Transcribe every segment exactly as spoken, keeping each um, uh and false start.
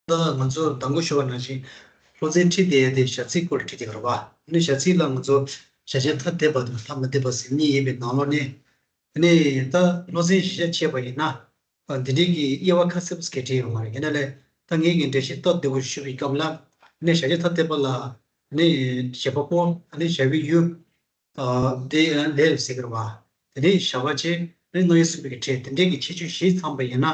ད་ང་ཚོ་དང་པོ་ཞུ་བ་ནང་བཞིན་སློབ་ཚན་ཁྲིད་བསྡད་ཡ་དེ་བྱ་ཚིག་སྐོར་ཁྲིད་བསྡད་ཡོད་རེད་པ། ཨ་ནི་བྱ་ཚིག་ལ་ང་ཚོ་བྱ་བྱེད་ཐ་དད་པ་དང་ཐ་མ་དད་པ་ཟེར་གཉིས་ཡོད་པའི་ནང་ལོགས་ནས། ཨ་ནི་ད་སློབ་ཚན་བཞི་ཆ་ཕྱེ་བ་ཡིན་ན། ཨ་འདི་འདྲའི་གི་དབྱེ་བ་ཁ་གསལ་པོ་ཞིག་བྲིས་ཡོད་མ་རེད། ཡིན་ན་ལས་ད་ངས་ཀྱི་འགྲེལ་བཤད་སྟབས་བདེ་པོ་ཞུ་བའི་སྐབས་ལ། ཨ་ནི་བྱ་བྱེད་ཐ་དད་པ་ལ་ཨ་ནི་བྱེད་པ་པོ། ཨ་ནི་བྱ་བའི་ཡུལ། ཨ་དེ་ལས་ཟེར་གི་རེད་པ། དེ་ནས་བྱ་བ་བྱེད། ཨ་ནི་རྣམ་དབྱེ་གསུམ་པའི་གི་ཕྲད། དེ་འདྲའི་གི་ཁྱད་ཆོས་བཞི་ཚང་པ་ཡིན་ན།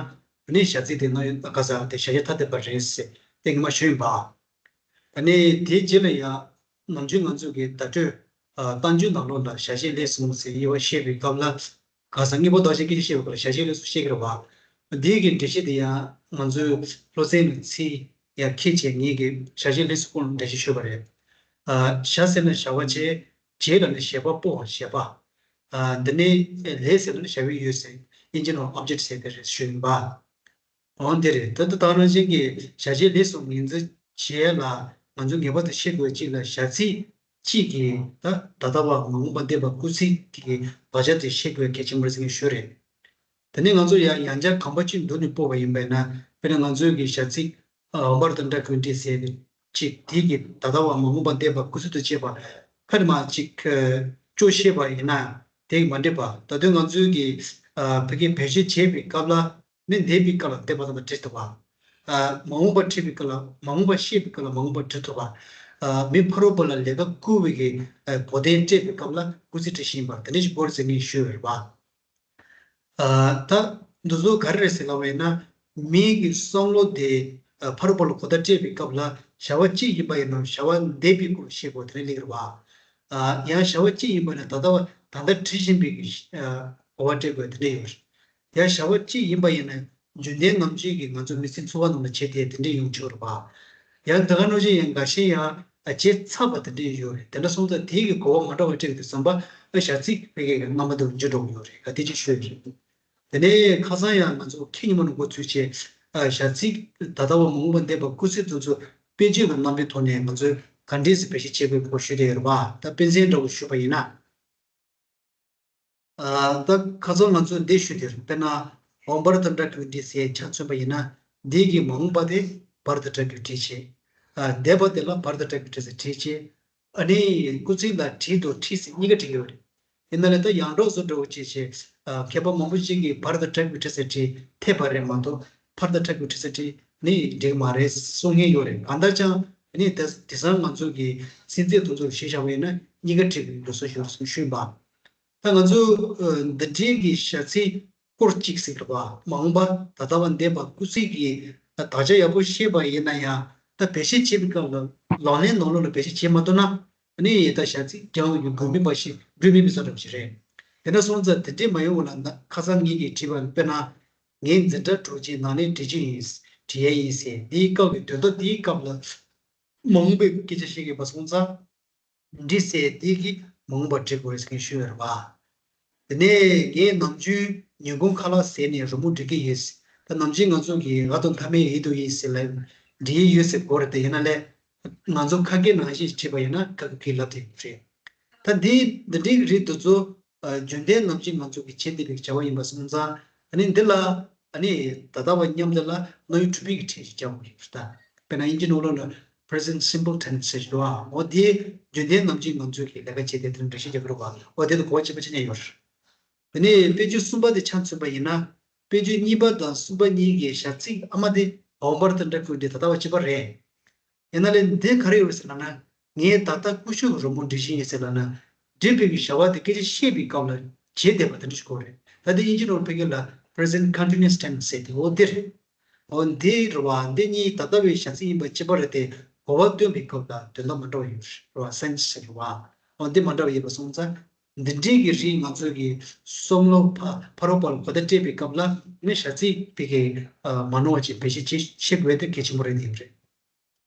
ཨ་ནི་བྱ་ཚིག་དེ་རྣམ་དབྱེ་ག་ས་དེ་བྱ་བྱེད་ཐ་དད་པ་རེད་ཟེར་དེ་ངས་མར་ཞུས་ཡིན་པ། ཨ་ནི་དེའི་རྗེས་ལ་ཡང་ནམ་རྒྱུན་ང་ཚོ་གི་བརྡ་སྤྲོད་ཨ་གཏམ་རྒྱུད་ནང་ལོགས་ལ་བྱ་བྱེད་ལས་གསུམ་ཟེར་དབྱེ་བ་བཤད་པའི་སྐབས་ལ། ག་ས་དངོས་པོ་བདག་གཞན་སྐད་ཆ་བཤད་པའི་སྐབས་ལ་བྱ་བྱེད་ལས་གསུམ་བཤད་ཀྱི་རེད་པ། འདིའི་གི་འགྲེལ་བཤད་དེ་ཡང་ང་ཚོའི་སློབ་ཚན་ལ་ཚིག་ཡར་འཁྱེར་བྱས་ངེད་ཀྱི་བྱ་བྱེད་ལས་གསུམ་སྐོར་ལ་འགྲེལ་བཤད་ཞུས་པ་རེད། ཨ་བྱ་ཟེར་ན་བྱ་བ་བྱེད། བྱེད་ལ་ནི་བྱེད་པ་པོ་བྱེད་པ། ཨ་འདི་ནས་ལས་ཟེར་ན་ནི་བྱ་བའི་ཡུལ་ཟེར། དབྱིན་ཇི་ནང་ཨོབ་ཇེག་ཊི་ཟེར་དེ་རེད་ཞུས་ཡིན་པ། འོ་འདི་རེད། ད་ལྟ་དེ་ནང་བཞིན་གྱི་བྱ་བྱེད་ལས་གསུམ་ངོས་འཛིན་བྱེད་ལ་ང་ཚོ་ངེས་པར་དུ་ཤེས་དགོས་གཅིག་ལ་བྱ་ཚིག་གཅིག་གི་ད་ད་ལྟ་བ་མ་འོངས་པ་འདས་པ་སྐུལ་ཚིག་གི་བར་ཆད་དེ་ཤེས་དགོས་གལ་ཆེན་པོ་རེད་ཟེར་ངས་ཞུ་རེད། དེ་ནས་ང་ཚོ་ཡང་ཡང་བསྐྱར་གོམ་པ་གཅིག་མདུན་ནས་སྤོ་བ་ཡིན་པས་ན། དཔེར་ན་ང་ཚོའི་གི་བྱ་ཚིག་འོག་པར་དང་སྒྲ་གོས་འདྲིས་ཟེར་ནས་གཅིག་དེ་གི་ད་ལྟ་བ་མ་འོངས་པ་འདས་པ་སྐུལ་ཚིག་ཏུ་བྱས་པ། ཁ་ནས་མར་གཅིག་སྐྱོར་བཤད་པ་ཡིན་ན་དེ་གི་མ་འགྲིག་པ། ད་དུང་ང་ཚོའི་གི་ཨ་ཕ་གིའི་བེད་སྤྱོད་བྱེད་པའི་སྐབས་ལ་ནི་འདས་པའི་སྐབས་ལ་འདས་པ་དང་བྲིས་ཐུབ་པ། ཨ་མ་འོངས་པ་བྲིས་པའི་སྐབས་ལ་མ་འོངས་པ་བཤད་པའི་སྐབས་ལ་མ་འོངས་པ་བྲིས་ཐུབ་པ། ཨ་མི་ཕ་རོལ་པོ་ལ་ལས་ཀ་བསྐུལ་བའི་གི་ཨ་གོ་དོན་སྤྲད་པའི་སྐབས་ལ་སྐུལ་ཚིག་བྲིས་བཞིན་པ་དེ་འདྲ་ཞིག་དགོས་རེད་ཟེར་ངས་ཞུས་ཡོད་རེད་པ། ཨ་ད་འདི་ཚོ་ག་རེ་རེད་ཟེར་ལབ་པ་ཡིན་ན། མིའི་གི་བསམ་བློ་དེ་ཨ་ཕ་རོལ་པོ་ལ་གོ་བརྡ་སྤྲད་པའི་སྐབས་ལ་བྱ་བ་གཅིག་ཡིན་པ་ཡིན་ན་བྱ་བ་འདས་པའི་སྐོར་བཤད་དགོས་དེ་འདྲ་སླེབས་ཀྱི་རེད་པ། ཨ་ཡང་བྱ་བ་གཅིག་ཡིན་པ་ཡིན་ན་ད་ལྟ་བ་ད་ལྟ་བྲིས་བཞིན་པའི་གི་ཨ་གོ་བ་སྤྲད་དགོས་དེ་འདྲ་ཡོད་རེད། ཡང་བྱ་བ་གཅིག་ཡིན་པ་ཡིན་ན་རྒྱུན་ལྡན་ནམ་རྒྱུན་གྱི་ང་ཚོ་མི་ཚེ་འཚོ་བ་ནང་ལ་བྱེད་བསྡད་དེ་འདྲ་ཡོང་ཆོག་རེད་པ། ཡང་ད་ག་ནང་བཞིན་ཡང་འགའ་ཤས་ཡང་ཨ་བྱས་ཚར་བ་དེ་འདྲ་ཡོད་རེད། དེ་འདྲ་སོང་ཙང་དེའི་གི་གོ་བ་མ་འདྲ་བ་སྤྲད་དུས་ཙམ་པ་ཨ་བྱ་ཚིག་ཕ་གི་གི་རྣམ་པ་དེ་འགྱུར་འགྲོ་གི་ཡོད་རེད། ཨ་དེ་གཅིག་ཤོད་རེད། དེ་ནས་ཁ་སང་ཡང་ང་ཚོ་ཁྱི་ཉི་མ་ནས་འགོ་ཚུགས་བྱས་ཨ་བྱ་ཚིག་ད་ལྟ་བ་མ་འོངས་པ་འདས་པ་སྐུལ་ཚིག་དེ་ཚོ་དཔེ་བརྗོད་ཀྱི་རྣམ་པའི་ཐོག་ནས་ང་ཚོས་ག་འདྲས་སེ་བེད་སྤྱོད་བྱེད་དགོས་སྐོར་ཞུས་བསྡད་ཡོད་རེད་པ། ད་དཔེ་མཚོན་འདྲ་བོ་ཞུས་པ་ཡིན་ན། ཨ་ད་ཁ་སང་ང་ཚོས་འདི་ཞུས་དེར་དཔེར་ན་འོག་པར་དང་སྒྲ་གོས་འདྲིས་ཟེར་ཆ་མཚོན་པ་ཡིན་ན་འདི་གི་མ་འོངས་པ་དེ་བར་དང་སྒྲ་གོས་འདྲིས་བྱས། ཨ་འདས་པ་དེ་ལ་བར་དང་སྒྲ་གོས་འདྲིས་ཟེར་བྲིས་བྱས། ཨ་ནི་སྐུལ་ཚིག་ལ་བྲིས་དང་བྲིས་ཟེར་གཉིས་ཀ་བྲིས་ཡོད་རེད། ཡིན་ན་ལས་ད་ཡང་འགྲོགས་བཟོ་འདྲ་བོ་བྱས་བྱས། ཨ་མཁས་པ་མང་པོ་ཞིག་གིས་བར་དང་སྒྲ་གོས་འདྲིས་ཟེར་བྲིས་འཐད་པ་རེད་མ་གཏོགས་བར་དང་སྒྲ་གོས་འདྲིས་ཟེར་བྲིས་ནི་འགྲིག་མ་རེད་གསུང་མཁན་ཡོད་རེད། གང་ལྟར་ཀྱང་ཨ་ནི་དེ་དེང་སང་ང་ཚོ་གི་སྲིད་ཚད་དེ་ཚོར་གཞི་བཞག་པ་ཡིན་ན་གཉིས་ཀ་བྲིས་པའི་ལུགས་སྲོལ་ཡོད་ཞུས་པ། ད་ང་ཚོས་ཨ་འདི་འདྲའི་གི་བྱ་ཚིག་སྐོར་གཅིག་ཟེར་གི་རེད་པ། མ་འོངས་པ་ད་ལྟ་བ་འདས་པ་སྐུལ་ཚིག་གི་དག་ཆ་ཡག་པོ་ཤེས་པ་ཡིན་ན་ཡང་ད་བེད་སྤྱོད་བྱེད་པའི་སྐབས་ལ་ལག་ལེན་ནང་ལོགས་ལ་བེད་སྤྱོད་བྱེད་མ་ཐུབ་ན་ཨ་ནི་ད་བྱ་ཚིག་རྒྱང་ཡོད་དགོས་མེད་པ་ཞིག་འགྲུབ་མེད་པའི་བཟོ་འདྲ་ཞིག་རེད། དེ་འདྲ་སོང་ཙང་དེ་འདྲས་མ་ཡོང་བ་ལ་ན་ཁ་སང་ངེད་ཀྱིས་བྲིས་པ་དཔེར་ན། ངས་འཛིན་གྲྭ་གྲོལ་རྗེས་ནང་ལས་བྲིས་རྒྱུ་ཡིན། བྲིས་ཡས་ཡིན་ཟེར་འདིའི་སྐབས་ཀྱི་དོན་དག་འདིའི་སྐབས་ལ་མ་འོངས་པའི་སྐད་ཆ་བཤད་ཀྱི་ཡོད་པ་སོང་ཙང་། འདྲིས་ཟེར་འདི་གིས་མ་འོངས་པ་འབྲི་དགོས་རེད་ཟེར་མཁན་ཞུས་ཡོད་རེད་པ། དེ་ནས་ངས་ནམ་རྒྱུན་ཉིན་གུང་ཁ་ལག་ཟས་ནས་རོལ་མོ་འབྲི་གི་ཡིན། ད་ནམ་རྒྱུན་ང་ཚོ་གིས་ང་དང་མཐའ་མའི་ཡིད་དུ་ཡིན་ཟེར་ལབ་འབྲི་ཡི་ཡོད་ཟེར་གོ་རེད་དེ་ཡིན་ན་ལས། ང་ཚོ་ཁ་སྐད་ནང་བཞིན་བྲིས་པ་ཡིན་ན་ཁ་སྐད་ལབ་དེ་རེད། ད་འདི་འདི་འདྲའི་རིགས་འདི་ཚོ་རྒྱུན་ལྡན་ནམ་རྒྱུན་ང་ཚོ་གིས་བྱེད་བསྡད་པའི་བྱ་བ་ཡིན་པ་སོང་ཙང་ཨ་ནི་འདི་ལ་ཨ་ནི་ད་ལྟ་བ་མཉམ་དུ་ལ་རྣམ་དབྱེ་གྲུབ་པའི་གི་ཕྲད་ཅིག་བརྒྱབ་དགོས་ཡོད་རེད་ད། དཔེར་ན་དབྱིན་ཇི་ནང་ལོགས་ལ་present simple tense ཟེར་གྱི་འདུག་ཨ། འོ་དེ་རྒྱུན་ལྡན་ནམ་རྒྱུན་ང་ཚོས་གི་ལས་ཀ་བྱེད་བསྡད་དེ་འདྲ་ཞིག་རྒྱག་གི་རེད་བ། འོ་དེ་ལ་གོ་བ་གཅིག་པ་ཅི་ནས་ཡོད་རེད། དེ་ནས་དཔེ་བརྗོད་གསུམ་པ་དེ་ཆ་མཚོན་པ་ཡིན་ན། དཔེ་བརྗོད་གཉིས་པ་དང་གསུམ་པ་གཉིས་ཀྱི་བྱ་ཚིག་ཨ་མ་དེ་འོག་པར་དང་སྒྲ་གོས་འདྲིས་ད་ལྟ་བ་གཅིག་པ་རེད། ཡིན་ན་ལས་འདི་ག་རེ་ཡོད་ཟེར་ན་ན། ངས་ད་ལྟ་ཀུ་ཤུ་གི་རོལ་མོ་འབྲི་བཞིན་ཡིན་ཟེར་ལབ་ན། འབྲི་བའི་གི་བྱ་བ་དེ་སྐད་ཆ་བཤད་པའི་སྐབས་ལ་བྱེད་བསྡད་པ་དེ་འདྲ་ཞིག་གོ་རེད། ད་དེ་དབྱིན་ཇི་ནང་ཕ་གི་ལ་present continuous tense ཟེར་ཏེ་འོ་འདི་རེད། འོ་འདི་རེད་བ། འདི་གཉིས་ད་ལྟ་བའི་བྱ་ཚིག་ཡིན་པ་གཅིག་པ་རེད་དེ་གོ་བ་སྟོན་པའི་སྐབས་ལ་དོན་དག་མ་འདྲ་བ་ཡོད་རེད་བ། སེན་སི་རེད་བ། འོ་འདི་མ་འདྲ་བ་ཡོད་པ་སོང་ཙང་། འདི་འདྲའི་གི་རིགས་ང་ཚོ་གི་བསམ་བློ་ཕ་ཕ་རོལ་པོ་ལ་གོ་བརྡ་སྤྲད་པའི་སྐབས་ལ་ནི་བྱ་ཚིག་ཕ་གི་མ་ནོར་བ་ཅིག་བེད་སྤྱོད་བྱེད་བྱེད་དགོས་དེ་གལ་ཆེན་པོ་རེད་དེ་ཡོད་རེད།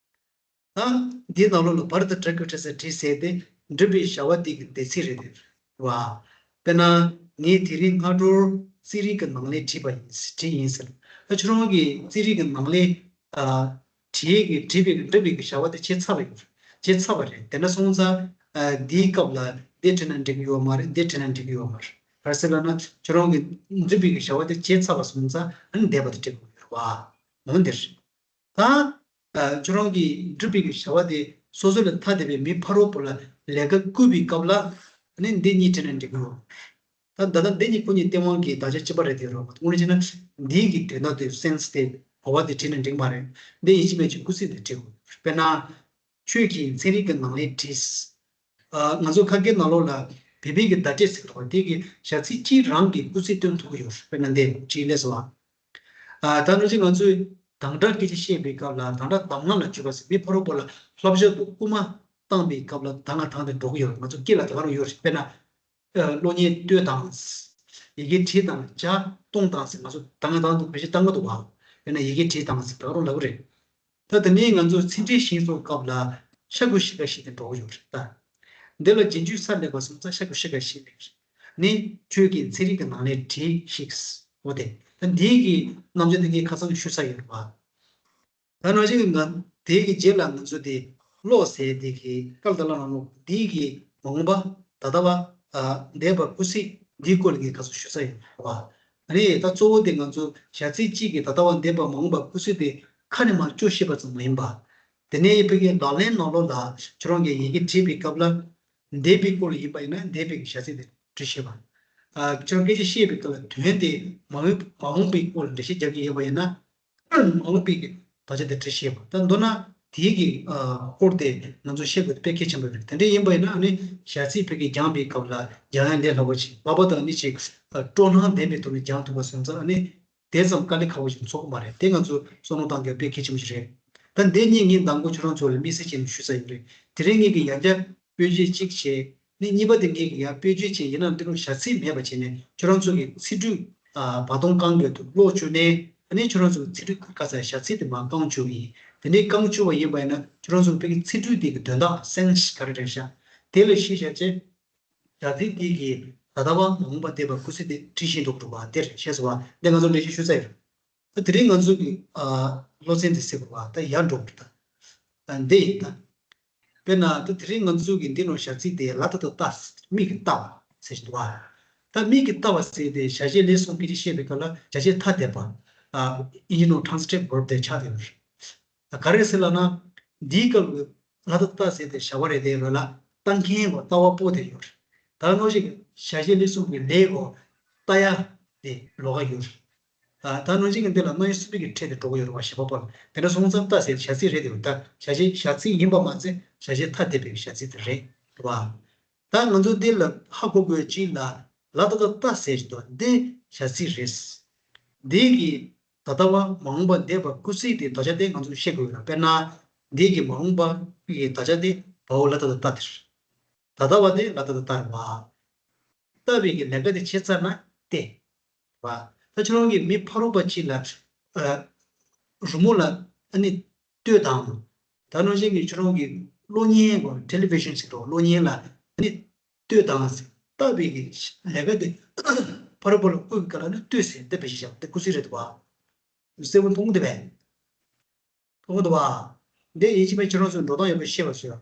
ད་འདིའི་ནང་ལོགས་ལ་བར་དང་སྒྲ་གོས་འདྲིས་ཟེར་བྲིས་ཟེར་ཏེ་འབྲི་བའི་བྱ་བ་འདི་གི་འདས་ཚིག་རེད་དེ་བ། དཔེར་ན་ངས་དེ་རིང་སྔ་དྲོར་རྩིས་རིག་གི་ནང་ལས་བྲིས་པ་ཡིན་བྲིས་ཡིན་ཟེར། ད་ཁྱོད་རང་གིས་རྩིས་རིག་གི་ནང་ལས་ཨ་བྲིས་གི་བྲིས་པའི་གི་འབྲི་བའི་གི་བྱ་བ་དེ་བྱས་ཚར་བ་ཡིན། བྱས་ཚར་བ་རེད། དེ་འདྲ་སོང་ཙང་ཨ་འདིའི་སྐབས་ལ་འདི་བྲིས་ན་འགྲིག་གི་ཡོད་མ་རེད། འདི་བྲིས་ན་འགྲིག་གི་ཡོད་མ་རེད། ག་རེ་ཟེར་ལབ་ན་ཁྱོད་རང་གིས་འབྲི་བའི་གི་བྱ་བ་དེ་བྱས་ཚར་བ་སོང་ཙང་ཨ་ནི་འདས་པ་དེ་འབྲི་དགོས་ཡོད་རེད་བ། འོ་འདིར། ད་ཁྱོད་རང་གིས་བསྒྲུབས་པའི་བྱ་བ་དེ་སོ་སོ་ལས་ཐ་དད་པའི་མི་ཕ་རོལ་པོ་ལ་ལས་ཀ་བསྐུལ་བའི་སྐབས་ལ་ནི་འདི་གཉིས་བྲིས་ན་འགྲིག་གི་ཡོད། ད་ད་ལྟ་འདི་གཉིས་ཁོ་གཉིས་སྟེས་དབང་གི་དག་ཆ་གཅིག་པ་རེད་དེ་རོ། དངོས་གནས་བྱས་ན་འདིའི་གི་དོན་དག་དེ་སེན་སི་དེ་གོ་བ་དེ་བྲིས་ན་འགྲིག་མ་རེད། འདི་ཡིན་གཅིག་མིན་གཅིག་སྐུལ་ཚིག་དེ་བྲིས་དགོས། དཔེར་ན། ཁྱོད་ཀྱིས་ཚན་རིག་གི་ནང་ལས་བྲིས། ཨ། ང་ཚོ་ཁ་སྐད་ནང་ལོགས་ལ་བོད་པའི་གི་བརྡ་སྤྲོད་ཟེར་གི་འདུག་དེ་གི་བྱ་ཚིག་གཅིག་རང་གིས་སྐུལ་ཚིག་སྟོན་ཐུབ་ཀྱི་ཡོད་རེད། དཔེར་ན་འདི་བྲིས་ལས་སོ། ཨ། ད་ནང་བཞིན་ང་ཚོས་དྭངས་སྒྲ་སྐད་ཆ་བཤད་པའི་སྐབས་ལ་དྭངས་སྒྲ་གདམས་ངག་ལ་འཇུག་པ་ཟེར། མི་ཕ་རོལ་པོ་ལ་བསླབ་བྱ་དུ་སྐུལ་མ་བཏང་པའི་སྐབས་ལ་ད་ང་དང་དེ་འགྲོ་གི་ཡོད་རེད། ང་ཚོ་སྐད་ལ་ད་ག་རང་ཡོད་རེད། དཔེར་ན། ཨ། གློག་བརྙན་ལྟོས་དང་། ཡི་གེ་བྲིས་དང་། ཇ་བཏུང་དང་ཟེར། ང་ཚོ་ད་ང་དང་དུ་བེད་སྤྱོད་བཏང་གི་འདུག་བ། དཔེར་ན་ཡི་གེ་བྲིས་དང་ཟེར་ད་ག་རང་ལབ་གི་རེད། ད་དེ་ནས་ང་ཚོ་ཚིག་འགྲེལ་ཞིག་སོགས་སྐབས་ལ་ཤ་ཁུ་ཤི་ཀ་ཤི་དེ་འགྲོ་གི་ཡོད་རེད་ད། འདི་ལ་རྗེས་འཇུག་ས་སླེབས་པ་སོང་ཙང་ཤ་ཁུ་ཤི་ཀ་ཤི་ལེགས་ནི་ཁྱོད་ཀྱིས་ཚན་རིག་གི་ནང་ནས་བྲིས་ཤིག་འོ་དེ། ད་འདིའི་གི་རྣམ་འགྱུར་དེ་ངས་ཁ་སང་ཞུ་ས་ཡོད་རེད་བ། ད་ནང་བཞིན་ང་དེའི་གི་རྗེས་ལ་ང་ཚོ་དེ་ཀློག་ཟེར་དེ་གི་སྐབས་དེ་ལ་ནང་ལོགས་འདིའི་གི་མ་འོངས་པ་ད་ལྟ་བ། ཨ། འདས་པ་སྐུལ་ཚིག་འདིའི་སྐོར་ལ་ངས་ཁ་སང་ཞུ་ས་ཡོད་རེད་བ། ཨ་ནི་ད་གཙོ་བོ་དེ་ང་ཚོ་བྱ་ཚིག་གཅིག་གིས་ད་ལྟ་བ་འདས་པ་མ་འོངས་པ་སྐུལ་ཚིག་དེ་ཁ་ནས་མར་སྐྱོར་ཤེས་པ་ཙམ་མ་ཡིན་པ། དེ་ནས་ཡིན་པའི་གི་ལག་ལེན་ནང་ལོགས་ལ་ཁྱོད་རང་གིས་ཡི་གེ་བྲིས་པའི་སྐབས་ལ་འདས་པའི་སྐོར་ལ་ཡིན་པ་ཡིན་ན་འདས་པའི་གི་བྱ་ཚིག་དེ་འབྲི་ཤེས་པ། ཨ། ཁྱོད་རང་སྐད་ཆ་བཤད་པའི་སྐབས་ལ་དོན་དེ་མ་འོངས་མ་འོངས་པའི་སྐོར་ལ་འགྲེལ་བཤད་རྒྱག་གི་ཡོད་པ་ཡིན་ན། མ་འོངས་པའི་གི་དག་ཆ་དེ་འབྲི་ཤེས་པ། ད་མདོར་ན་དེའི་གི་ཨ་སྐོར་དེ་ང་ཚོ་ཤེས་དགོས་དེ་དཔེ་གལ་ཆེན་པོ་རེད། དེ་འདྲ་ཡིན་པ་ཡིན་ན་ཨ་ནི་བྱ་ཚིག་ཕ་གི་སྦྱངས་པའི་སྐབས་ལ་སྦྱང་ཡ་ལས་སླ་པོ་ཆེ། ལྷག་པར་དུ་ཨ་ནི་ཅིག་ཨ་སྤྲོ་སྣང་ལྡན་པའི་ཐོག་ནས་སྦྱང་ཐུབ་པ་སོང་ཙང་ཨ་ནི་དེ་ཙམ་དཀའ་ལས་ཁག་པོ་ཞིག་ཚོར་གི་མ་རེད། དེ་ང་ཚོ་བསམ་བློ་གཏང་རྒྱུ་དཔེ་གལ་ཆེན་པོ་ཞིག་རེད། ད་འདི་གཉིས་ངས་མདང་དགོང་ཁྱོད་རང་ཚོ་ལ་དམིགས་བསལ་བྱས་ནས་ཞུ་ས་ཡིན་པ་རེད། དེ་རིང་ངས་གི་ཡང་བསྐྱར་བེད་སྤྱོད་གཅིག་བྱས། ནི་གཉིས་པ་དེ་ངས་ཀྱི་ཡང་བེད་སྤྱོད་བྱས་ཡིན་ན་འདི་རུ་བྱ་ཚིག་མེད་པ་བྱས་ནས་ཁྱོད་རང་ཚོ་གི་ཚིག་འབྲུ་ཨ་བར་སྟོང་བསྐང་དགོས་འདུག་ཀློག་བཅུག་ནས་ཨ་ནི་ཁྱོད་རང་ཚོ་གི་ཚིག་འབྲུ་ག་ས་བྱ་ཚིག་དེ་མར་བསྐང་བཅུག་ཡིན། དེ་ནས་བསྐང་བཅུག་པ་ཡིན་པ་ཡིན་ན་ཁྱོད་རང་ཚོ་གི་ཚིག་འབྲུ་དེ་གི་དོན་དག་སེན་སི་ག་རེ་རེད་ཤག་དེ་ལ་ཤེས་བྱ་ཅེ། བྱ་ཚིག་དེ་གི་ད་ལྟ་བ་མ་འོངས་པ་འདས་པ་སྐུལ་ཚིག་དེ་བྲིས་ཤིང་འདུག་འདུག་བ་དེར་ཤེས་སོ་བ་འདི་ང་ཚོ་འགྲེལ་བཤད་ཞུ་ཚར་ཡོད། ད་དེ་རིང་ང་ཚོ་གི་ཨ་སློབ་ཚན་འདི་གཟིགས་པ་ད་ཡར་འགྲོ་གི་ད། ཨ་འདི་ཡིན་ད། དཔེར་ན་ད་དེ་རིང་ང་ཚོ་གི་འདི་ནང་བྱ་ཚིག་དེ་ལ་ད་ད་ལྟ་མིག་གིས་ལྟ་བ་ཟེར་གྱི་འདུག་བ། ད་མིག་གིས་ལྟ་བ་ཟེར་དེ་བྱ་བྱེད་ལས་གསུམ་སྐད་ཆ་བཤད་པའི་སྐབས་ལ་བྱ་བྱེད་ཐ་དད་པ། ཨ་ཨིན་ཇི་ནང་transitive verb དེ་ཆགས་ཡོད་རེད། ད་ག་རེ་ཟེར་ལབ་ན། འདིའི་སྐབས་ལ་ད་ལྟ་ཟེར་དེ་བྱ་བ་རེད་དེ་རོ་ལ་ལྟ་མཁན་གོ་ལྟ་བ་པོ་དེ་ཡོད་རེད། ད་ནང་བཞིན་བྱ་བྱེད་ལས་གསུམ་གྱི་ལས་གོ་ལྟ་ཡ་དེ་ལོགས་ཀ་ཡོད་རེད། ད་ནང་བཞིན་གྱི་འདི་ལ་རྣམ་དབྱེ་གསུམ་པའི་གི་ཕྲད་དེ་འགྲོ་གི་ཡོད་རེད་བ་ཞེས་པ་པོ་ལ་དེ་འདྲ་སོང་ཙང་ལྟ་ཟེར་བྱ་ཚིག་རེད་དེ་ད་བྱ་བྱེད་བྱ་ཚིག་ཡིན་པ་མ་ཚད་བྱ་བྱེད་ཐ་དད་པའི་བྱ་ཚིག་དེ་རེད་རེད་བ། ད་ང་ཚོ་འདི་ལ་ཧ་གོ་དགོས་ཅིག་ལ་ལ་ད་ད་ལྟ་ཟེར་གྱི་འདུག་འདི་བྱ་ཚིག་རེད། འདི་གི་ད་ལྟ་བ་མ་འོངས་པ་འདས་པ་སྐུལ་ཚིག་དེ་དོ་ཆ་དེ་ང་ཚོས་ཤེས་དགོས་ཡོད་ར། དཔེར་ན་འདི་གི་མ་འོངས་པ་གི་དོ་ཆ་དེ་བའོ་ལ་ད་ད་ལྟ་དེ་རེད། ད་ལྟ་བ་དེ་ལ་ད་ད་ལྟ་རེད་བ། ལྟ་བའི་གི་ལས་ཀ་དེ་བྱེད་ཚར་ན་སྟེ། བ། ད་ཁྱོད་རང་གིས་མི་ཕ་རོལ་པ་ཅིག་ལ་ཨ་རི་མོ་ལ་ཨ་ནི་ལྟོས་དང་། ད་ནང་བཞིན་གྱི་ཁྱོད་རང་གིས་གློག་བརྙན་གོ་ཊེ་ལི་བི་ཤན་ཟེར་རོ་གློག་བརྙན་ལ་ཨ་ནི་ལྟོས་དང་ཟེར་ལྟ་བའི་གི་ལས་ཀ་དེ་ཕ་རོལ་པོ་ལ་བསྐུལ་གི་སྐབས་ལ་ནི་ལྟོས་ཟེར་དེ་བེད་སྤྱོད་བྱ་བ་དེ་སྐུལ་ཚིག་རེད་འདུག་བ། གསལ་པོ་མཐོང་གི་འདུག་བས། མཐོང་གི་འདུག་བ། འདི་ཡིན་གཅིག་མིན་ཁྱེད་རང་ཚོས་འགྲོ་སྟངས་ཡག་པོ་ཤེས་པ་བྱོས།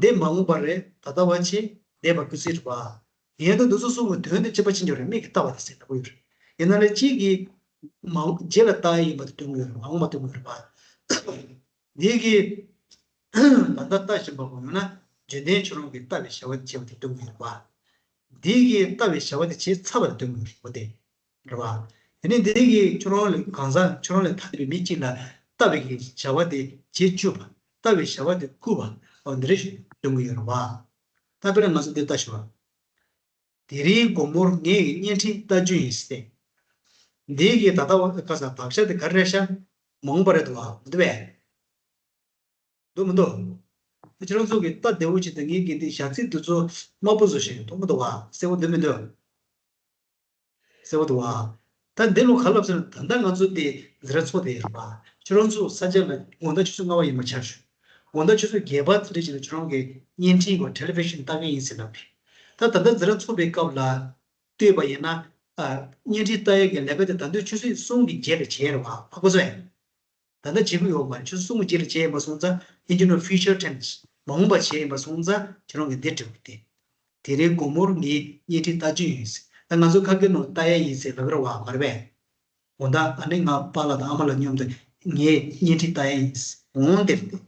འདི་མ་འོངས་པ་རེད། ད་ལྟ་བ་ཆེ། འདས་པ་སྐུལ་ཚིག་རེད་བ། ཡིན་ན་འདི་ཚོ་གསུམ་གྱི་དོན་དེ་གཅིག་པ་ཅི་འདྲ་རེད། མིག་གིས་ལྟ་བ་དེ་ཟེར་ལབ་ཀྱི་ཡོད་རེད། ཡིན་ན་ལས་གཅིག་གིས་མ་འོངས་རྗེས་ལ་ལྟ་ཡ་ཡིན་པ་དེ་སྟོན་གྱི་ཡོད་རེད། མ་འོངས་པ་སྟོན་གྱི་ཡོད་རེད་བ། འདི་གིས་ད་ལྟ་ལྟ་བཞིན་པ་གོ་ཡོང་ན་རྒྱུན་ལྡན་ཁྱོད་རང་གིས་ལྟ་བའི་བྱ་བ་དེ་བྱས་པ་དེ་སྟོན་གྱི་ཡོད་རེད་བ། འདི་གིས་ལྟ་བའི་བྱ་བ་དེ་བྱས་ཚར་བ་དེ་སྟོན་གྱི་ཡོད་རེད་བ་དེ། རེད་བ། དེ་ནས་འདི་གིས་ཁྱོད་རང་ལས་གང་ཟག་ཁྱོད་རང་ལས་ཐ་དད་པའི་མི་གཅིག་ལ་ལྟ་བའི་གི་བྱ་བ་དེ་བྱེད་བཅུག་པ། ལྟ་བའི་བྱ་བ་དེ་བསྐུལ་བ། འོ་འདི་རེ་ཞིག་སྟོན་གྱི་ཡོད་རེད་བ། ད་དཔེར་ན་ང་ཚོ་འདི་ལྟ་ཞུ་བ། དེ་རིང་དགོང་མོར་ངས་བརྙན་འཕྲིན་ལྟ་རྒྱུ་ཡིན་ཟེར། འདི་གི་ད་ལྟ་བ་ཁ་ས་དག་ཆ་དེ་ག་རེ་རེད་ཤག་མ་འོངས་པ་རེད་འདུག་བ་མི་འདུག་བས། འདུག་མི་འདུག་ཁྱེད་རང་ཚོ་གིས་ལྟ་བདེ་བོ་བྱེད་དུས་ངས་གི་འདི་བྱ་ཚིག་འདི་ཚོ་དམར་པོ་བཟོ་བཞིན་མཐོང་གི་འདུག་བ། གསལ་པོ་འདུག་མི་འདུག་གསལ་པོ་འདུག་བ། ད་འདི་ལོ་ག་ལབ་ཟེར་ན་ད་ལྟ་ང་ཚོ་འདི་འཛིན་གྲྭ་ཚོགས་བསྡད་ཡོད་རེད་བ། ཁྱེད་རང་ཚོ་ས་ཆ་ལ་དགོང་དག་ཆུ་ཚོད་ལྔ་པ་ཡིན་པ་ཆ་བཞག་དགོང་དག་ཆུ་ཚོད་བརྒྱད་པ་དེ་འདྲ་ཅིག་ལ་ཁྱེད་རང་གི་བརྙན་འཕྲིན་གོ་ཊེ་ལི་བི་ཤན་ལྟ་གི་ཡིན་ཟེར་ལབ་རེད། ད་ད་ལྟ་འཛིན་གྲྭ་ཚོགས་པའི་སྐབས་ལ་ལྟོས་པ་ཡིན་ན། ཨ། བརྙན་འཕྲིན་ལྟ་ཡས་ཀྱི་ལས་ཀ་དེ་ད་དུང་ཆུ་ཚོད་གསུམ་གྱི་རྗེས་ལ་བྱས་རེད་བ། ཧ་གོ་སོང་ངས། ད་ལྟ་བྱེད་ཀྱི་ཡོད་མ་རེད། ཆུ་ཚོད་གསུམ་གྱི་རྗེས་ལ་བྱས་ཡིན་པ་སོང་ཙང་ཨིན་ཇི་ནོ་ཕིའུ་ཅར་ཊེན་སི་མ་འོངས་པ་བྱས་ཡིན་པ་སོང་ཙང་ཁྱེད་རང་གིས་འདི་འབྲི་དགོས་ཏེ། དེ་རིང་དགོང་མོར་ངས་བརྙན་འཕྲིན་ལྟ་རྒྱུ་ཡིན་ཟེར། ད་ང་ཚོ་ཁ་སྐད་ནང་ལྟ་ཡས་ཡིན་ཟེར་ལབ་ཀྱི་རེད་བ། མ་རེད་པས། དགོང་དག་ཨ་ནེ་ང་པཱ་ལགས་དང་ཨ་མ་ལགས་མཉམ་དུ་ ངས་བརྙན་འཕྲིན་ལྟ་ཡ་ཡིན། འོང་དེར་དེ།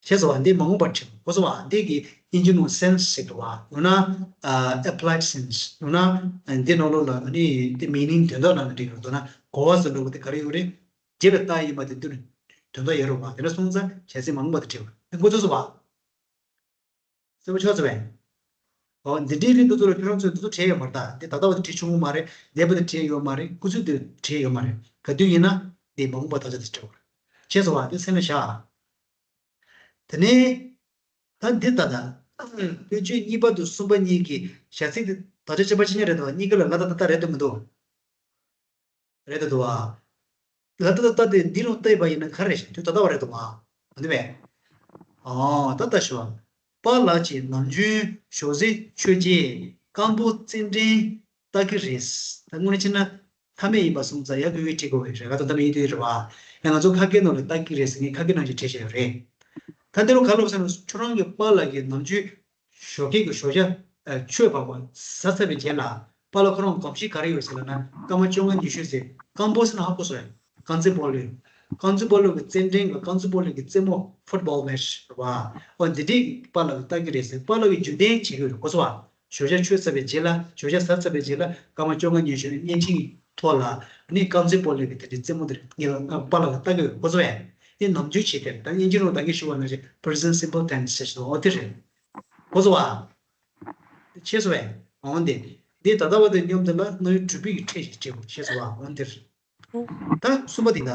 ཤེས་སོང་བ། འདི་མ་འོངས་པར་བྲིས་གོ་སོང་བ། འདི་གི་དབྱིན་ཇི་ནང་སེན་སི་ཟེར་གི་འདུག་བ། ཡང་ན་ཨ་applied sense། ཡང་ན་འདི་ནང་ལོགས་ལ་ནི་དེ་meaning དོན་དག་ནང་ལ་འགྲིག་གི་འདུག་ན་གོ་བ་ཟེར་ལོག་དེ་ག་རེ་ཡོད་རེད། རྗེས་ལ་ལྟ་ཡིན་པ་དེ་དུས་དོན་དག་ཡོད་རེད་བ། དེ་འདྲ་སོང་ཙང་བྱས་ཙང་མ་འོངས་པ་དེ་བྲིས་པ་འགོ་ཚུགས་སོང་བ། གསལ་པོ་ཆགས་ཚར་བས། ཨོ་འདི་འདྲའི་རིགས་འདི་ཚོ་ལ་ཁྱོད་རང་ཚོས་འདི་ཚོ་བྲིས་ཡོད་མ་རེད། ད་འདི་ད་ལྟ་བ་དེ་བྲིས་བྱུང་གི་མ་རེད། འདས་པ་དེ་བྲིས་ཡོད་མ་རེད། སྐུ་ཚེ་དེ་བྲིས་ཡོད་མ་རེད། ག་དུས་ཡིན་ན་འདི་མ་འོངས་པ་ད་ཆ་དེ་བྲིས་པ་རེད། ཤེས་སོང་བ། དེ་སེམས་ལ་བཞག། དེ་ནས་ད་འདི་ལྟ་ད། དཔེ་བརྗོད་གཉིས་པ་དང་གསུམ་པ་གཉིས་ཀྱི་བྱ་ཚིག་དེ་དག་ཆ་ཁྱད་པར་ཅི་ཡང་རེད་དོ། གཉིས་ཀ་ལ་ལ་ད་ད་ད་རེད་དོ་མི་འདུག་རེད་དོ་འདུག་བ། ལ་ད་ད་ད་དེ་འདི་རུ་བལྟས་པ་ཡིན་ན་ག་རེ་རེད་ཤག་དུས་ད་ལྟ་བ་རེད་དོ་བ། འོ་འདི་བས། ཨོ་ད་ད་ཞུ་བ། པཱ་ལགས་ཀྱིས་ནམ་རྒྱུན་ཞོགས་ཟས་མཆོད་རྗེས་སྐམ་པོ་ཙན་དན་ལྟ་གི་རེད། ད་དངོས་གནས་བྱས་ན་མཐའ་མེད་ཡིན་པ་སོང་ཙང་ཡ་གི་གི་བྲིས་དགོས་པའི་རེ་བ་དང་མཐའ་མེད་ཡིན་དུས་རེད་བ། ཡང་ང་ཚོ་ཁ་སྐད་ནང་ལ་ལྟ་གི་རེད་ཟེར་ངས་ཁ་སྐད་ནང་བཞིན་བྲིས་བཞག་ཡོད་རེད། ད་འདི་རུ་ག་ལབ་ཟེར་ན་ཁྱོད་རང་གི་པཱ་ལགས་ཀྱིས་ནམ་རྒྱུན་ཞོགས་ཀས་ཀྱི་ཞོགས་ཇ་མཆོད་པ་བ་ཟ་ཚར་བའི་རྗེས་ལ་པཱ་ལགས་ཁོ་རང་གོམས་གཤིས་ག་རེ་ཡོད་ཟེར་ལབ་ན། སྐར་མ་བཅོ་ལྔ་ཉི་ཤུ་ཟེར། སྐམ་པོ་ཟེར་ན་ཧ་གོ་སོང་ཡ། རྐང་རྩེད་སྤོ་ལོ། རྐང་རྩེད་སྤོ་ལོ་གི་རྩེད་འགྲན་གི་རྐང་རྩེད་སྤོ་ལོ་གི་རྩེད་མོ་ཕུཊ་བོལ་མེ་ཆི་རེད་བ། འོ་འདི་འདྲའི་གི་པཱ་ལགས་ཀྱིས་ལྟ་གི་རེད་ཟེར། པཱ་ལགས་ཀྱིས་རྒྱུན་ལྡན་བྱེད་ཀྱི་ཡོད་རེད། གོ་སོང་བ། ཞོགས་ཇ་མཆོད་ཚར་བའི་རྗེས་ལ། ཞོགས་ཇ་ཟ་ཚར་བའི་རྗེས་ལ་སྐར་མ་བཅོ་ལྔ་ཉི་ཤུ་ནས་བརྙན་འཕྲིན་གྱི་ཐོག་ལ་ནི་རྐང་རྩེད་སྤོ་ལོ་གི་དེ་འདྲའི་རྩེད་མོ་དེ་ངེད་ལ་པཱ་ལགས་ཀྱིས་ལྟ་གི་ཡོད། གོ་སོང་བས། དེ་ནམ་རྒྱུན་བྱེད་དེ་རེད། ད་དབྱིན་ཇི་ནང་ད་གིན་ཞུ་བ་ནང་བཞིན་present simple tense ཟེར་ཞིག་འོ་དེ་རེད། གོ་སོང་བ། ཤེས་སོང་བས། འོ་འདི། འདི་ད་ལྟ་བ་དེ་སྙོམས་དེ་ལ་རྣམ་དབྱེ་གྲུབ་པའི་གི་ཕྲད་ཞིག་བྲིས་དགོས། ཤེས་སོང་བ། འོ་འདིར། ད་གསུམ་པ་དེ་ད།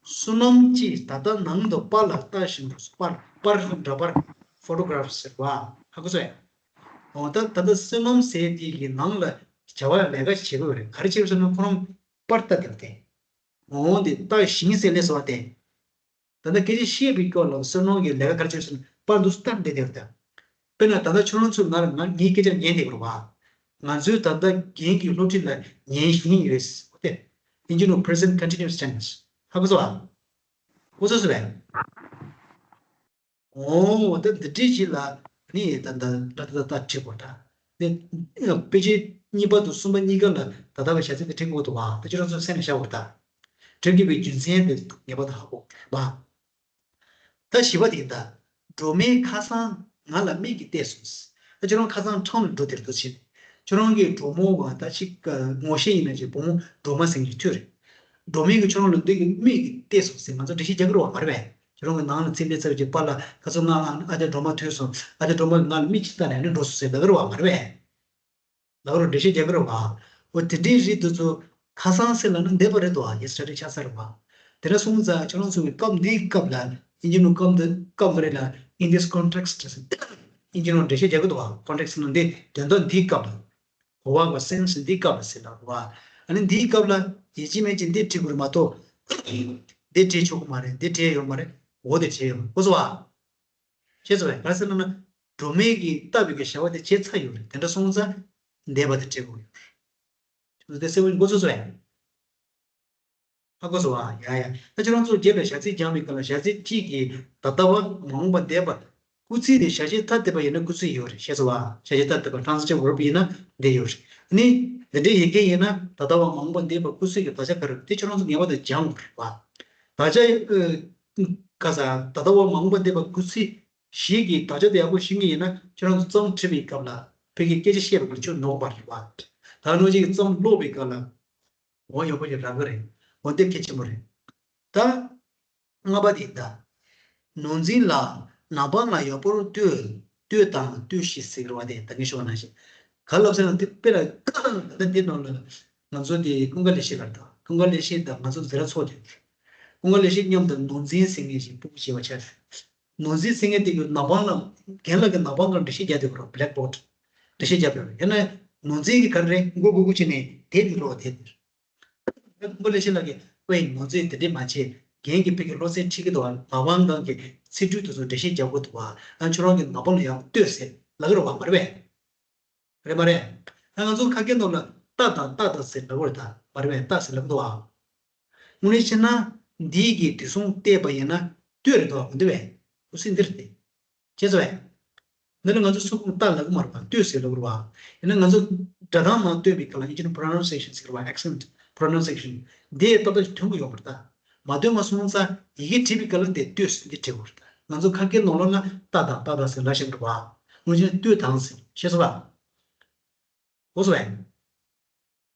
བསོད་ནམས་ཀྱིས་ད་ལྟ་ནང་དུ་པཱ་ལགས་ལྟ་བཞིན་དུ། པར། པར་འདྲ་པར། ཕོ་ཊོ་གྷ་རབ་ཟེར་བ། ཧ་གོ་སོང་ངས། འོ་ད་ད་ལྟ་བསོད་ནམས་ཟེར་དེ་གི་ནང་ལ་བྱ་བ་ལས་ཀ་བྱེད་དགོས་རེད། ག་རེ་བྱེད་དགོས་ཟེར་ན་ཁོ་རང་པར་ལྟ་དེ་རེད་དེ། འོ་འདི་ལྟ་བཞིན་ཟེར་ལས་སོ་བ་དེ། ད་ལྟ་སྐད་ཆ་བཤད་པའི་སྐོར་ལ་བསོད་ནམས་ཀྱི་ལས་ཀ་ག་རེ་བྱས་སོང་ན་པར་འདུག་སེ་ལྟ་བསྡད་བསྡད་པ་དང་། དཔེར་ན་ད་ལྟ་ཁྱོད་རང་ཚོས་ང་ལ་ང་ངའི་སྐད་ཆ་ཉན་བསྡད་ཀྱི་རེད་བ། ང་ཚོའི་ད་ལྟ་རྒན་གྱི་སློབ་ཁྲིད་ལ་ཉན་བཞིན་ཡོད་རེད་ཟེར་བ་དེ། དབྱིན་ཇི་ནང་present continuous tense། ཧ་གོ་སོང་བ། གོ་སོང་ཟེར་བས། འོ་ད་འདི་འདྲའི་ཞིག་ལ་ནི་ད་ལྟ་ལ་ད་ལྟ་བྲིས་དགོས་ད། དེ་དཔེ་ཆ་གཉིས་པ་དང་གསུམ་པ་གཉིས་ཀ་ལ་ད་ལྟ་བའི་བྱ་ཚིག་དེ་བྲིས་དགོས་འདུག་བ། ད་ཁྱོད་རང་ཚོ་སེམས་ལ་བཞག་དགོས་ད། བྲིས་དགོས་པའི་རྒྱུ་མཚན་དེ་ངེས་པར་དུ་ཧ་གོ་བ། ད་བཞི་པ་དེ་ད། སྒྲོལ་མའི་ཁ་སང་ང་ལ་མིག་གིས་བལྟས་སོང་། ད་ཁྱོད་རང་ཁ་སང་ཁྲོམ་ལ་འགྲོ་དེར་འདུག་ཕྱིན། ཁྱོད་རང་གི་གྲོགས་མོ་བ་ད་ཅིག་ངོ་ཤེས་ཡིན་ན་ཅིག་བུ་མོ་སྒྲོལ་མ་ཟེར་མཁན་ཅིག་ཐུག་རེད། སྒྲོལ་མས་ཀྱིས་ཁྱོད་རང་ལ་འདི་གི་མིག་གིས་བལྟས་སོང་ཟེར་ང་ཚོ་འགྲེལ་བཤད་རྒྱག་གི་རེད་བ། མ་རེད་པས། ཁྱོད་རང་གི་ནང་ལ་ཚེ་འདས་ཚར་བའི་རྗེས་པཱ་ལགས་ཁ་སང་ང་ཨ་ཅག་སྒྲོལ་མ་ཐུག་སོང་། ཨ་ཅག་སྒྲོལ་མ་གིས་ང་ལ་མིག་ཅིག་བལྟས་ནས་ཨ་ནི་འགྲོ་སོང་ཟེར་ལབ་ཀྱི་རེད་བ། མ་རེད་པས། ལབ་ཀྱི་རེད། འགྲེལ་བཤད་རྒྱག་གི་རེད་བ། འོ་དེ་འདྲའི་རིགས་དེ་ཚོ་ཁ་སང་ཟེར་ལབ་ན་འདས་པ་རེད་དོ། ཡེ་སི་ཊར་ཌེ་ཆགས་ཚར་རེད་བ། དེ་འདྲ་སོང་ཙང་ཁྱོད་རང་ཚོ་གི་སྐབས་འདིའི་སྐབས་ལ་དབྱིན་ཇི་ནང་སྐབས་འདི་སྐབས་འདི་རེད་ལ། in this context དབྱིན་ཇི་ནང་འགྲེལ་བཤད་རྒྱག་གི་འདུག་བ། ཀོན་ཊེག་སི་ནང་འདི་དོན་དག་འདིའི་སྐབས་ལ། གོ་བ་གི་སེན་སི་འདིའི་སྐབས་ལ་ཟེར་ལབ་རེད་བ། ཨ་ནི་འདིའི་སྐབས་ལ་ཡིན་གཅིག་མིན་གཅིག་འདི་བྲིས་དགོས་རེད་མ་གཏོགས། འདི་བྲིས་ཆོག་གི་མ་རེད། འདི་བྲིས་ཡོད་མ་རེད། འོ་འདི་བྲིས་ཡོད་མ་རེད། གོ་སོང་བ། ཤེས་སོང་བས། ག་རེ་ཟེར་ལབ་ན། སྒྲོལ་མས་ཀྱིས་ལྟ་བའི་གི་བྱ་བ་དེ་བྱས་ཚར་ཡོད་རེད། དེ་འདྲ་སོང་ཙང་འདས་པ་དེ་བྲིས་དགོས་ཡོད་རེད། དེ་གསལ་པོ་མགོ་ཚོས་སོང་བས། ཧ་གོ་སོང་བ། ཡ་ཡ། ད་ཁྱོད་རང་ཚོ་རྒྱབ་ལ་བྱ་ཚིག་སྦྱངས་པའི་སྐབས་ལ་བྱ་ཚིག་གཅིག་གིས་ད་ལྟ་བ། མ་འོངས་པ། འདས་པ། སྐུལ་ཚིག་དེ་བྱ་བྱེད་ཐ་དད་པ་ཡིན་ན་སྐུལ་ཚིག་ཡོད་རེད། ཤེས་སོང་བ། བྱ་བྱེད་ཐ་དད་པ་transitive verb ཡིན་ན་འདི་ཡོད་རེད། ཨ་ནི་འདི་འདྲའི་ཡི་གེ་ཡིན་ན་ད་ལྟ་བ། མ་འོངས་པ། འདས་པ། སྐུལ་ཚིག་གི་དག་ཆ་ག་རེ་རེད། དེ་ཁྱོད་རང་ཚོ་ངེས་པར་དུ་སྦྱང་དགོས་རེད་བ། དག་ཆ། ཨ། ག་ས། ད་ལྟ་བ། མ་འོངས་པ། འདས་པ། སྐུལ་ཚིག་བཞི་གི་དག་ཆ་དེ་ཡག་པོ་ཤེས་ཀྱི་ཡིན་ན་ཁྱོད་རང་ཚོ་རྩོམ་བྲིས་པའི་སྐབས་ལ་ཕ་གིའི་སྐད་ཆ་བཤད་པའི་སྐབས་ལ་ཁྱོད་ནོར་མ་རེད་བ། ད་ནོར་གཅིག་གི་རྩོམ་ཀློག་པའི་སྐབས་ལ་འོ་ཡག་པོ་ཞིག་རག་གི་རེད། འོ་འདི་གལ་ཆེན་པོ་རེད། ད་ལྔ་པ་དེ་ད། ནོར་འཛིན་ལགས་ནག་པང་ལ་ཡག་པོར་ལྟོས། ལྟོས་དང་ལྟོས་ཤིག་ཟེར་བ་དེ་ད་གིན་ཞུས་པ་ནང་བཞིན། ག་རེ་ལབ་ཟེར་ན་དེ་དཔེ་ལ་ད་ལྟ་འདི་ནང་ལ་ང་ཚོ་དེ་ཀུན་དགའ་ལེགས་བཤད་ལ་ད་ཀུན་དགའ་ལེགས་བཤད་དང་ང་ཚོ་འཛིན་གྲྭ་ཚོགས་དེ། ཀུན་དགའ་ལེགས་བཤད་མཉམ་དུ་ནོར་འཛིན་ཟེར་མཁན་ཞིག་སྤུ་གུ་བྱས་པ་ཆགས། ནོར་འཛིན་ཟེར་མཁན་དེ་གི་ནག་པང་ལ། རྒན་ལགས་ཀྱིས་ནག་པང་སྒང་འགྲེལ་བཤད་རྒྱག་བསྡད་ཡོད་རེད། བྷི་ལེག་བྷོར་ཌི། འགྲེལ་བཤད་རྒྱག་བསྡད་ཡོད་རེད། ཡང་ན་ནོར་འཛིན་གྱིས་ག་རེ་རེད། མགོ་སྒུར་སྒུར་བྱས་ནས་དེབ་ཀྱི་ཀློག་དེབ་དེར། ཀུན་དགའ་ལེགས་བཤད་ལགས་ཀྱིས་ཝེ་ནོར་འཛིན་དེ་འདྲས་མ་བྱེད། རྒན་གྱིས་ཕ་གི་སློབ་ཚན་ཁྲིད་ཀྱི་འདུག་བ། ནག་པང་སྒང་གི་ཚིག་འབྲུ་དེ་ཚོ་འགྲེལ་བཤད་རྒྱག་དགོས་འདུག་བ། ཨ་ཁྱོད་རང་གིས་ནག་པང་ལ་ཡག་པོ་ལྟོས་ཟེར་ལབ་ཀྱི་རེད་བ། མ་རེད་པས། རེད་མ་རེད། ད་ང་ཚོ་ཁ་སྐད་ནང་ལ་ལྟ་དང་ལྟ་དང་ཟེར་ལབ་ཀྱི་རེད་ད། མ་རེད་པས། ལྟ་ཟེར་ལབ་ཀྱི་འདུག་བ། དངོས་གནས་བྱས་ན་འདིའི་གི་དེ་སོང་བལྟས་པ་ཡིན་ན་ལྟོས་རེད་འདུག་བ། མི་འདུག་པས། ཁུ་སིམ་འདི་རེད་དེ། ཤེས་སོང་བས། འདི་ལ་ང་ཚོ་སུ་གང་ལྟ་ལབ་ཀྱི་མ་རེད་པ། ལྟོས་ཟེར་ལབ་ཀྱི་རེད་པ། ཡིན་ན་ང་ཚོ་སྒྲ་གདངས་ནང་ལྟོས་པའི་སྐབས་ལ་དབྱིན་ཇི་ནང་pronunciation ཟེར་གྱི་རེད་པ། accent pronunciation འདི་ཏག་ཏག་ཅིག་ཐོན་གྱི་ཡོད་པ་རེད་ད། མ་ལྟོས་མ་སོང་ཙང་ཡི་གེ་བྲིས་པའི་སྐབས་ལ་འདི་ལྟོས་འདི་བྲིས་དགོས་རེད། ང་ཚོ་ཁ་སྐད་ནང་ལོགས་ན་ལྟ་དང་ལྟ་དང་ཟེར་ལབ་བཞག་འདུག་བ། དངོས་གཞི་ལྟོས་དང་ཟེར། ཤེས་སོང་བ། གོ་སོང་བས།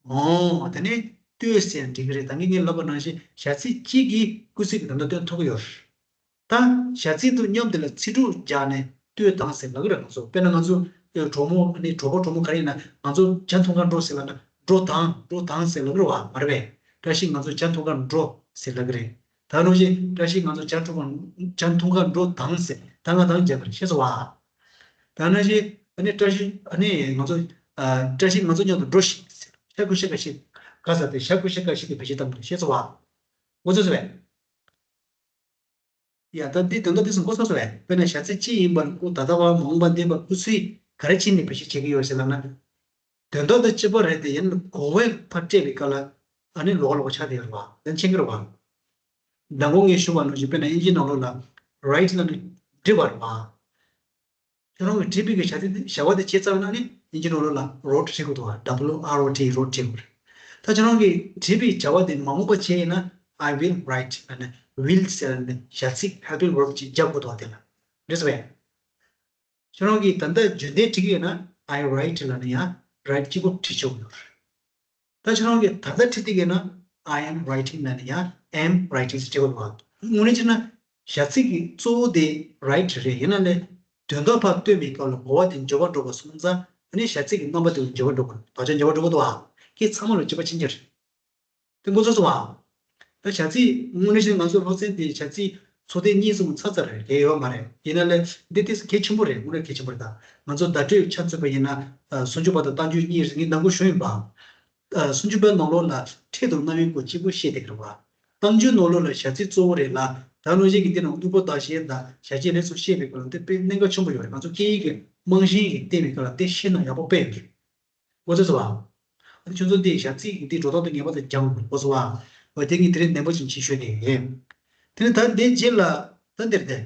ཨོ། དེ་ནས་ལྟོས་ཟེར་འགྲིག་གི་རེད། ད་གིན་ངས་ལབ་པ་ནང་བཞིན་བྱ་ཚིག་གཅིག་གིས་སྐུལ་ཚིག་གི་དོན་དག་སྟོན་ཐུབ་ཀྱི་ཡོད་རེད། ད་བྱ་ཚིག་དང་མཉམ་དེ་ལ་ཚིག་གྲོགས་སྦྱར་ནས་ལྟོས་དང་ཟེར་ལབ་ཀྱི་རེད། ང་ཚོ་དཔེར་ན་ང་ཚོ་གྲོགས་མོ་ནི་གྲོགས་པོ་གྲོགས་མོ་ག་རེ་ཡིན་ན་ང་ཚོ་ཇ་འཐུང་གར་འགྲོ་ཟེར་ལབ་ན་འགྲོ་དང་འགྲོ་དང་ཟེར་ལབ་ཀྱི་རེད་བ། མ་རེད་པས། བཀྲ་ཤིས་ང་ཚོ་ཇ་འཐུང་གར་འགྲོ་ཟེར་ལབ་ཀྱི་རེད། ད་ནང་བཞིན་བཀྲ་ཤིས་ང་ཚོ་ཇ་འཐུང་གར་ཇ་འཐུང་གར་འགྲོ་དང་ཟེར་ད་ང་དང་རྒྱབ་པར་ཤེས་སོང་བ། ད་ནང་བཞིན་ཨ་ནི་བཀྲ་ཤིས་ཨ་ནི་ང་ཚོ་ཨ་བཀྲ་ཤིས་ང་ཚོ་མཉམ་དུ་འགྲོ་ཞིག་ཟེར། ཤ་ཁུ་ཤ་ཁ་ཤི་ག་ས་དེ་ཤ་ཁུ་ཤ་ཁ་ཤི་དེ་བེད་སྤྱོད་གཏང་དགོས་ཤེས་སོང་བ། འོ་ཚོ་ཚོ་བས། ཡ་ད་འདི་དོན་དག་འདི་སུ་གོ་ས་སོང་བས། དཔེར་ན་བྱ་ཚིག་གཅིག་ཡིན་པར་ཀུ་ད་ལྟ་བ་མ་འོངས་པ་འདས་པ་ཀུ་ཚུལ་ག་རེ་ཕྱིན་ནས་བེད་སྤྱོད་བྱེད་ཀྱི་ཡོད་ཟེར་ལབ་ན། དོན་དག་དང་གཅིག་པ་རེད་དེ་ཡིན་གོ་བས་ཕར་སྤྲད་པའི་སྐབས་ལ་ཨ་ནི་ལོག་ལོག་ཆགས་བསྡད་ཡོད་རེད་བ། ལན་ཆེན་གྱི་རེད་བ། མདང་དགོང་ངས་ཞུ་བ་ནང་བཞིན་དཔེར་ན་ཨིན་ཇི་ནང་ལོགས་ལ་write་ལབ་ནས་འབྲི་བ་རེད་བ། ཁྱོད་རང་གིས་བྲིས་པའི་གི་བྱ་ཚིག་བྱ་བ་དེ་བྱས་ཚར་ན་ནི་ཨིན་ཇི་ནང་ལོགས་ལ་wrote་བྲིས་དགོས་འདུག་བ། W R O T wrote་བྲིས་དགོས་རེད། ད་ཁྱོད་རང་གིས་བྲིས་པའི་བྱ་བ་དེ་མ་འོངས་པ་བྱས་ཡིན་ན་I will write་ལབ་ནས་will་ཟེར་ནས་བྱ་ཚིག་helping verb་ཅིག་རྒྱག་དགོས་འདུག་བ། དེ་ལ་འགྲིག་སོང་བས། ཁྱོད་རང་གིས་ད་ལྟ་རྒྱུན་ལྡན་བྲིས་ཀྱི་ཡོད་ན་I write་ལབ་ནས་ཡང་write་གཅིག་པོ་བྲིས་ཆོག་གི་ཡོད་རེད། ད་ཁྱོད་རང་གིས་ད་ལྟ་བྲིས་བསྡད་ཀྱི་ན་I am writing་ལབ་ནས་ཡང་am writing་ཟེར་བྲིས་པ་རེད་བ། དངོས་གནས་བྱས་ན་བྱ་ཚིག་གི་གཙོ་བོ་དེ་write་རེད། ཡིན་ན་ལས་དོན་དག་ཕར་སྟོན་པའི་སྐབས་ལ་གོ་བ་དེ་འབྱོར་བ་འགྲོ་བ་སོང་ཙང་ཨ་ནི་བྱ་ཚིག་གི་རྣམ་པ་དེ་འབྱོར་བ་འགྲོ་དགོས། དོགས་ཆ་འབྱོར་བ་འགྲོ་གི་འདུག་ཨ། སྐད་ཚང་མ་ལ་གཅིག་པ་ཕྱིན་ཆད་རེད། དེ་མགོ་ཚོས་སོང་ཨ། ད་བྱ་ཚིག་དངོས་གནས་བྱས་ན་ང་ཚོ་སློབ་ཚན་དེ་བྱ་ཚིག་ཚོགས་ཐེངས་གཉིས་གསུམ་ཚར་ཚར་རེད། དེ་ཡོད་མ་རེད། ཡིན་ན་ལས་འདི་ཏོག་ཙམ་གལ་ཆེན་པོ་རེད། དངོས་གནས་གལ་ཆེན་པོ་རེད། ད་ང་ཚོ་བརྡ་སྤྲོད་ཆ་མཚོན་པ་ཡིན་ན་ཨ་སུམ་ཅུ་པ་དང་རྟགས་འཇུག་གཉིས་རེད། ངས་ནང་ཁུལ་ཞུས་ཡིན་པ། ཨ་སུམ་ཅུ་པའི་ནང་ལོགས་ལ་ཕྲད་དང་རྣམ་དབྱེའི་སྐོར་གཅིག་པུ་བཤད་བསྡད་ཀྱི་རེད་བ། རྟགས་འཇུག་ནང་ལོགས་ལ་བྱ་ཚིག་གཙོ་བོ་རེད་ལ། ད་ནང་བཞིན་གྱི་འདི་ནང་དངོས་པོ་བདག་གཞན་དང་བྱ་བྱེད་ལས་སུ་བཤད་པའི་སྐོར་ལ་འདི་དཔེ་གནད་འགག་ཆེན་པོ་ཡོད་རེད། ང་ཚོ་སྐད་ཡིག་གི་རྨང་གཞི་ཡིན་གྱི་བལྟས་པའི་སྐབས་ལ་འདི་ཤེས་ན་ཡག་པོ་དཔེ་ཡོད་རེད། མགོ་ཚོས་སོང་བ། ཨ་ནི་ཁྱོད་ཚོ་འདི་བྱ་ཚིག་འདི་འགྲོ་སྟངས་དང་ངེས་པར་དུ་སྦྱང་དགོས་སོང་བ། འོ་དེ་ངས་དེ་རིང་ནན་པོ་ཅིག་ཅིག་ཤོད་དེ་ཡིན། དེ་ནས་ད་འདི་རྗེས་ལ་ད་འདིར་དེ།